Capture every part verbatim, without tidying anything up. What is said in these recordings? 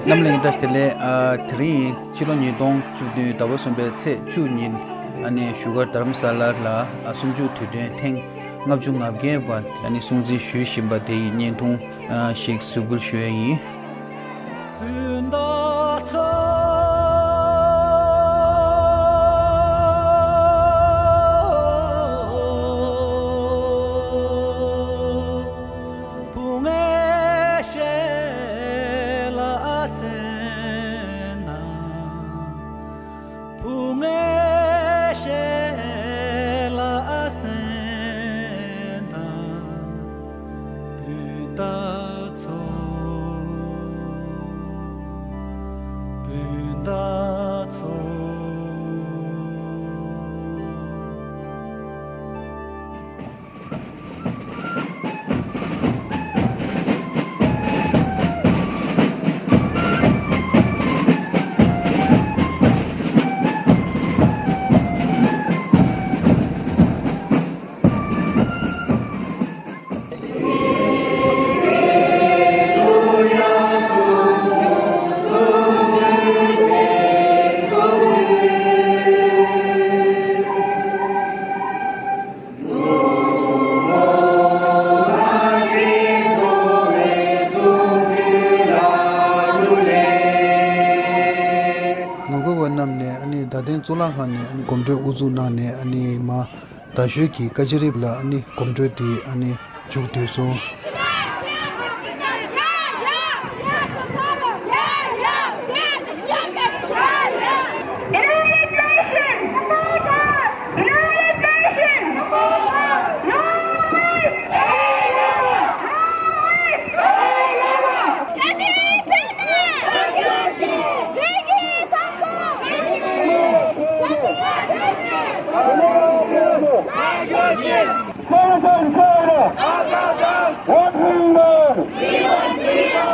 རྣམ་གླིང་བཀྲ་ཤིས་བདེ་ལེགས། ཨ། དེ་རིང་ཕྱི་ལོ་ཉིས་སྟོང་བཅུ་བདུན་ཟླ་བ་གསུམ་པའི་ཚེས་བཅུ་ཉིན། ཨ་ནི་བཞུགས་སྒར་རྡ་རམ་ས་ལ་ལ། ཨ། གསུམ་བཅུའི་དུས་དྲན་ཐེངས་ལྔ་བཅུ་ང་བརྒྱད་པ། ཨ་ནི་སྲུང་བརྩི་ཞུ་བཞིན་པ་དེ་ཡི་བརྙན་ཐུང་། ཨ། ཞིག་གཟིགས་འབུལ་ཞུ་ཡས་ཡིན། ངོ་རྒོལ་བ་རྣམས་ནས། ཨ་ནི་རྡ་སྟེང་གཙུག་ལག་ཁང་ནས། ཨ་ནི་གོམ་བགྲོད་དབུ་འཛུགས་གནང་ནས། ཨ་ནི་མ་རྡ་ཤོད་ཀྱི་ཀ་ཅི་རིབ་ལ། ཨ་ནི་གོམ་བགྲོད་དེ། ཨ་ནི་མཇུག་བསྡུས་སོང་། United Nations! United Nations! No way! No way! Senator China! What we want?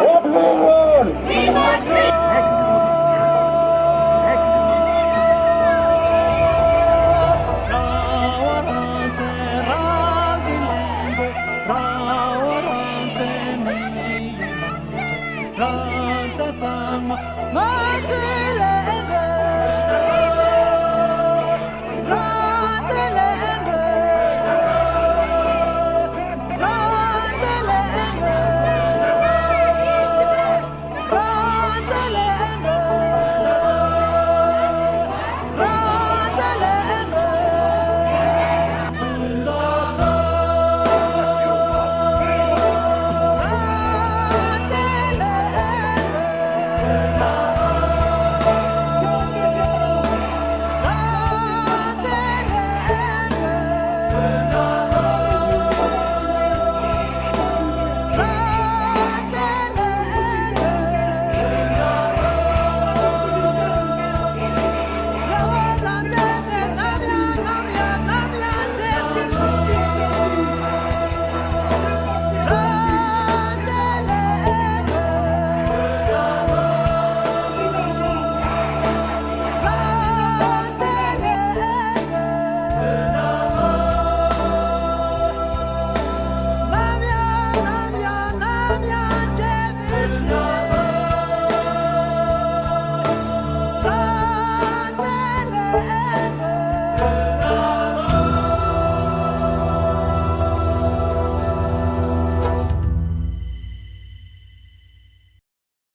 What we want?